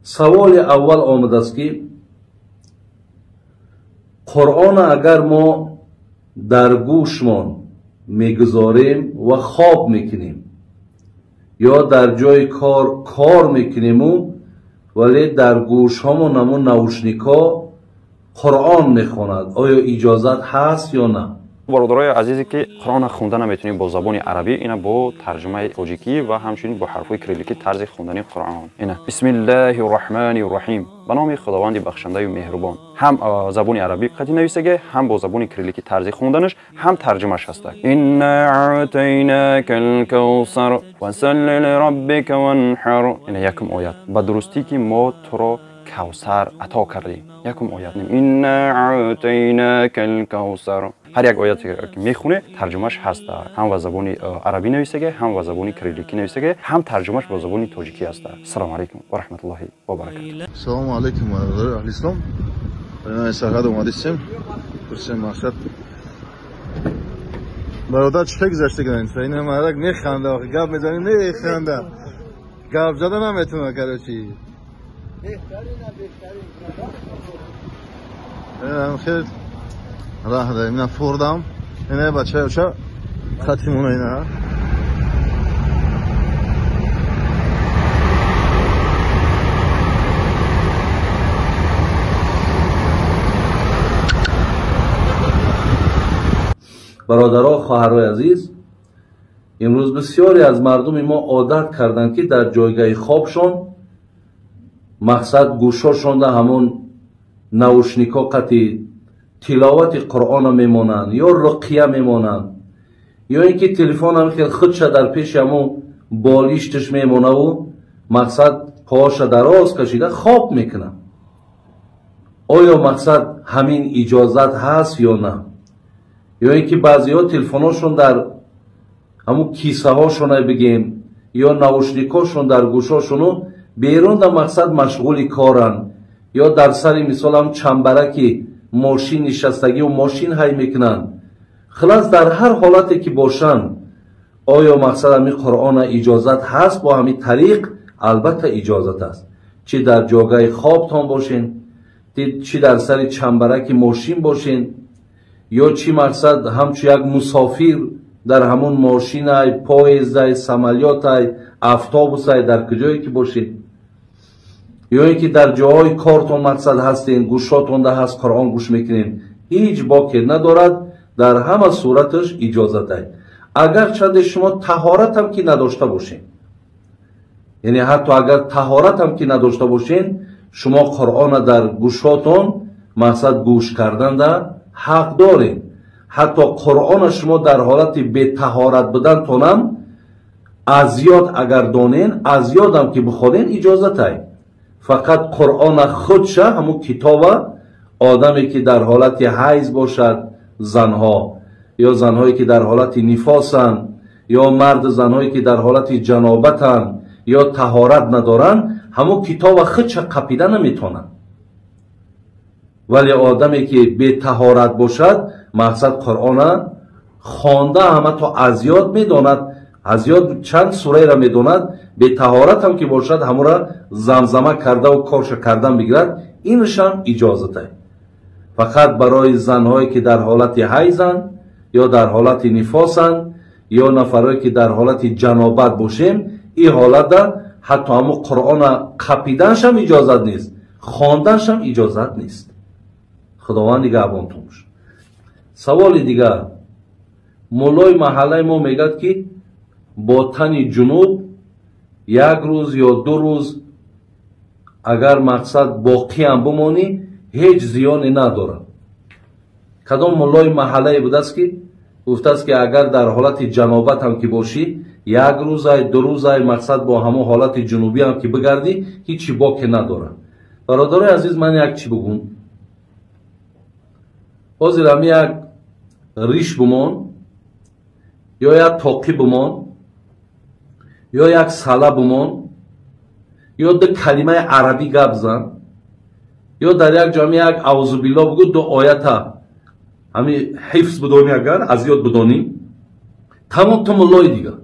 Саволи аввал омадааст, ки Қуръон агар мо дар гӯшмон мегузорем ва хоб мекунем ё дар ҷои кор кор мекунему, вале дар гӯшҳомон ҳамон наушникҳо Қуръон мехонад, оё иҷозат ҳаст ё на? Бародарои азизе, ки Қуръонро хонда наметавонем бо забони арабӣ, ина бо тарҷумаи тоҷикӣ ва ҳамчунин бо ҳарфҳои кирилликӣ тарзи хондани Қуръон. Ина: Бисмиллаҳи рраҳмани рраҳим, ба номи Худованди бахшандаю меҳрубон. Ҳам забони арабӣ қати нависаге, ҳам бо забони кирилликӣ тарзи хонданаш, ҳам тарҷумаш ҳаста. Инна аътайнака алкавсар фасалли лираббика ванҳар. Ина якум оят: ба дурустӣ, ки мо туро Кавсар ато кардем. Якум оят: Инна аътайнака алкавсар. Ҳар як ояте ки мехоне, тарҷумаш ҳаста. Ҳам ба забони арабӣ нависаге, ҳам ба забони кирилликӣ нависаге, ҳам тарҷумаш бо забони тоҷикӣ ҳаста. Ассалому алайкум ва раҳматуллоҳи ва баракатуҳ. Салому алайкум, бародарои аҳли ислом. Сарҳад омадистем, пурсем мақсад. Бародар, чӣ хел гузашта граница? Ина мардак механда, гап мезанем, механда, гап зада наметавона. Короче, хел раҳ дорем. Ина фурдам, ина бачаоча хатимона ина. Бародаро, хоҳарои азиз, имрӯз бисёре аз мардуми мо одат карданд, ки дар ҷойгаҳи хобшон мақсад гӯшошонда ҳамон наушникҳо қати тиловати Қуръона мемонанд ё руқия мемонанд, ё ин ки телефонам хел худша дар пеши ҳамон болишташ мемонаву мақсад поша дароз кашида хоб мекунад. Оё мақсад ҳамин иҷозат ҳаст ё на? Ё ин ки баъзеҳо телефонҳошон дар ҳамун кисаҳошона бигем ё наушникҳошон дар гӯшошону берун да мақсад машғули коранд, ё дар сари мисол ҳам чамбараки мошин нишастагию мошин ҳай мекунанд. Хилас, дар ҳар ҳолате ки бошанд, оё мақсад ҳамин Қуръона иҷозат ҳаст бо ҳамин тариқ? Албатта, иҷозат аст. Чӣ дар ҷогаи хобтон бошен, чӣ дар сари чамбараки мошин бошен, ё чӣ мақсад ҳамчун як мусофир дар ҳамун мошинай, поездай, самолётай, автобусай, дар куҷое ки бошед, ё ин ки дар ҷоҳои кортон мақсад ҳастен, гӯшотонда ҳаст, Қуръон гӯш мекунем, ҳеҷ боке надорад, дар ҳама сураташ иҷозатай. Агарчанде шумо таҳоратам ки надошта бошед, яъне ҳатто агар таҳоратам ки надошта бошен, шумо Қуръона дар гӯшотон мақсад гӯш карданда ҳақ доред. Ҳатто Қуръона шумо дар ҳолати бетаҳорат будантонам аз ёд агар донен, аз ёдам ки бихонен, иҷозатай. Фақат Қуръона худша, ҳамун китоба, одаме ки дар ҳолати ҳайз бошад, занҳо ё занҳое ки дар ҳолати нифосанд, ё марду занҳое ки дар ҳолати ҷанобатанд ё таҳорат надоранд, ҳамун китоба худша қапида наметавонанд. Вале одаме ки бетаҳорат бошад, мақсад Қуръона хонда ҳама то аз ёд медонад, аз ёд чанд сураеро медонад, бетаҳоратам ки бошад, ҳамура замзама кардаву корша кардан бигирад, инашам иҷозатай. Фақат барои занҳое ки дар ҳолати ҳайзанд ё дар ҳолати нифосанд ё нафарое ки дар ҳолати ҷанобат бошем, ин ҳолатда ҳатто ҳамун Қуръона қапиданшам иҷозат нест, хонданшам иҷозат нест. Худованд нигаҳбонтон бошад. Саволи дигар: муллои маҳаллаи мо мегӯяд, ки бо тани ҷунуб як рӯз ё 2 рӯз агар мақсад боқиам бимонӣ, ҳеҷ зиёне надорад. Кадом муллои маҳаллае будааст, ки гуфтааст, ки агар дар ҳолати ҷанобатам ки бошӣ, як рӯзай, 2 рӯзай мақсад бо ҳамон ҳолати ҷунубиам ки бигардӣ, ҳечи боке надорад. Бародарои азиз, ман як чӣ бигӯм. Ҳозир ҳами як риш бимон ё як тоқӣ бимон ё як сала бимон ё ду калимаи арабӣ гап зан ё дар як ҷомеа як аузубилло бигӯ, ду оята ҳами ҳифз бидонӣ, агар аз ёд бидонӣ, тамом, ту муллои дигар.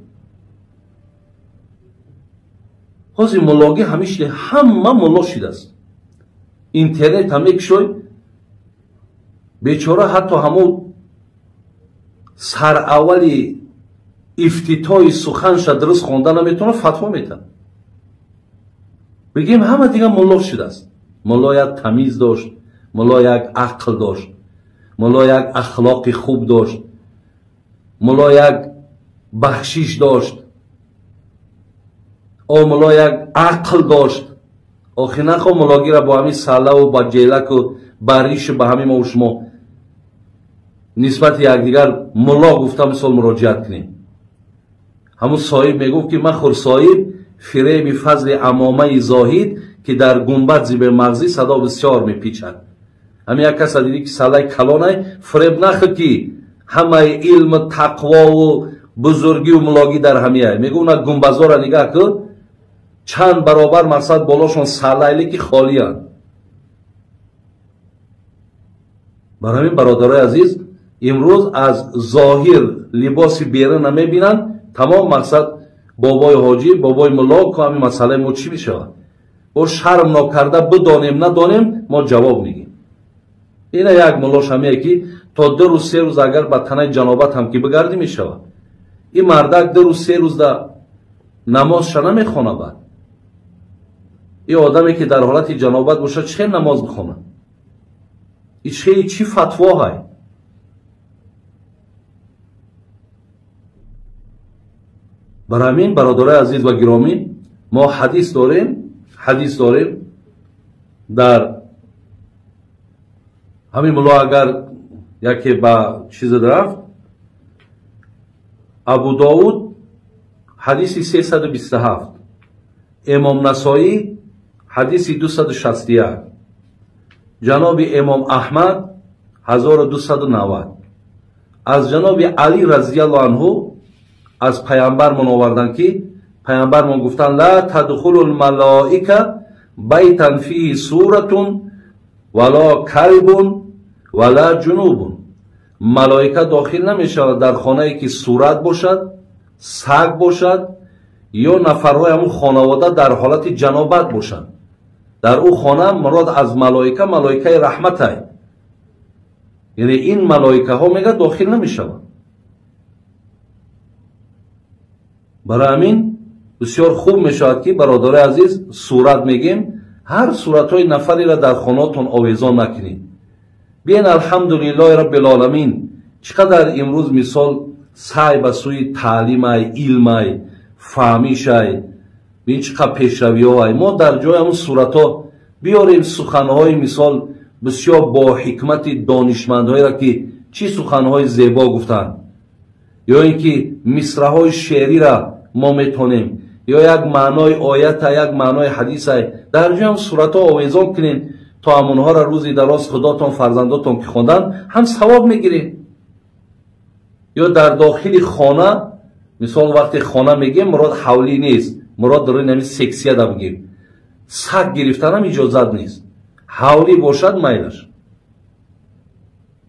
Ҳозир муллогӣ ҳамишли ҳама мулло шидааст. Интернет ҳам мекушой, бечора ҳатто ҳамун сараввали ифтитоҳи суханша дуруст хонда наметавонад, фатво метавад. Бигем ҳама дига мулло шидааст. Мулло як тамиз дошт, мулло як ақл дошт, мулло як ахлоқи хуб дошт, мулло як бахшиш дошт, мулло як ақл дошт. Охи нахо муллогиро бо ҳамин саллаву ба ҷелаку ба ришу ба ҳамин мо шумо нисбати якдигар мулло гуфта мисол муроҷиат кунем. Ҳамун соҳиб мегуфт ки махӯр соҳиб фиреби фазли амомаи зоҳид ки дар гунбад зибе мағзӣ садо бисёр мепичад. Ҳамин як каса дидӣ ки саллаи калонай, фиреб нахӯр ки ҳамаи илму тақвову бузургию муллогӣ дар ҳамияй. Мегӯ уна гунбазора нигаҳ кун, чанд баробар мақсад болошон саллайле ки холиянд. Бар ҳамин бародарои азиз, имрӯз аз зоҳир либоси берун намебинанд, тамом мақсад бобои ҳоҷӣ, бобои мулло, ку ҳамин масъалаи мо чӣ мешавад? Бо шарм нокарда бидонем надонем мо ҷавоб мегем. Ина як муллош ҳамие ки то 2 рӯз 3 рӯз агар ба танаи ҷанобат ҳам ки бигардӣ мешавад. Ин мардак 2 рӯз 3 рӯзда намозша намехона. Баъд ин одаме ки дар ҳолати ҷанобат бошад чӣ хел намоз бихонад? Ин чӣ фатвоҳай? Бар ҳамин бародарои азиз ва гиромӣ, мо ҳадис дорем, ҳадис дорем дар ҳамин мулло агар яке ба чизе рафт, Абу Довуд ҳадиси 327, Имом Насоӣ ҳадиси 261, ҷаноби Имом Аҳмад 1290, аз ҷаноби Алӣ разияллоҳу анҳу аз паямбармон оварданд ки паямбармон гуфтанд: ла тадхулу лмалоика байтан фиҳи суратун вала калбун вала ҷунубун. Малоика дохил намешавад дар хонае ки сурат бошад, саг бошад ё нафарҳои ҳамун хонавода дар ҳолати ҷанобат бошанд. Дар ӯ хона мурод аз малоика малоикаи раҳматай, яъне ин малоикаҳо мега дохил намешаванд. Барои ҳамин бисёр хуб мешавад ки бародарои азиз сурат мегем, ҳар суратҳои нафареро дар хонаотон овезон накунед. Биен алҳамдулиллоҳи раббил оламин, чӣ қадар имрӯз мисол саъй ба сӯи таълимай, илмай, фаҳмишай, бин чӣ қадр пешравиҳоай. Мо дар ҷои ҳамун суратҳо биёрем суханҳои мисол бисёр бо ҳикмати донишмандҳоеро ки чӣ суханҳои зебо гуфтанд, ё ин ки мисраҳои шеърира мо метонем, ё як маънои оята, як маънои ҳадисай дар ҷои ҳам суратҳо овезон кунем то ҳамонҳоро рӯзи дароз худотон фарзандотон ки хондан ҳам савоб мегиред. Ё дар дохили хона, мисол вақте хона мегем мурод ҳавлӣ нест, мурод дар ҳамин сексияда бигем, саг гирифтанам иҷозат нест, ҳавлӣ бошад майлаш.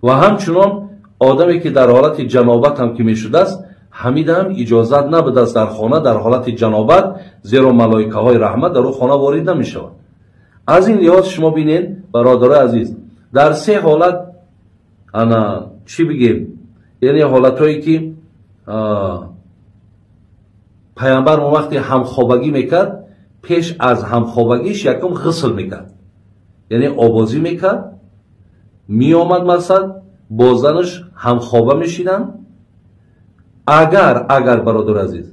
Ва ҳамчунон одаме ки дар ҳолати ҷанобат ҳам ки мешудааст, ҳамида ҳам иҷозат набудааст дар хона дар ҳолати ҷанобат, зеро малоикаҳои раҳмат дар ӯ хона ворид намешавад. Аз ин лиҳоз шумо бинед бародарои азиз, дар се ҳолат ана чӣ бигем, яъне ҳолатҳое ки паямбар мо вақте ҳамхобагӣ мекард, пеш аз ҳамхобагиш якум ғусл мекард, яъне обозӣ мекард, меомад мақсад бо занаш ҳамхоба мешиданд. Агар бародари азиз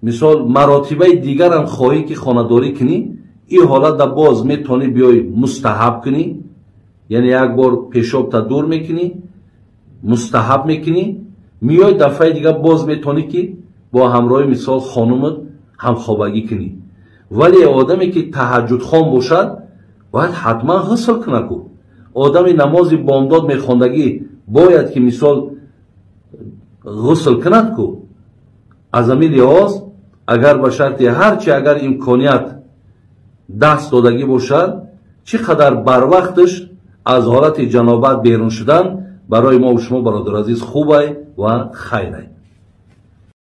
мисол маротибаи дигарам хоҳӣ ки хонадорӣ кунӣ, ин ҳолатда боз метавонӣ биёй мустаҳаб кунӣ, яъне як бор пешобта дур мекунӣ, мустаҳаб мекунӣ, миёй дафъаи дигар боз метавонӣ ки бо ҳамроҳи мисол хонумат ҳамхобагӣ кунӣ. Вале одаме ки таҳаҷҷудхон бошад бояд ҳатман ғусл кунад ку. Одами намози бомдод мехондагӣ бояд ки мисол ғусл кунад ку. Аз ҳамин лиҳоз агар ба шарти ҳарчи агар имконият даст додагӣ бошад, чӣ қадар барвақташ аз ҳолати ҷанобат берун шудан барои мо шумо бародари азиз хубай ва хайрай.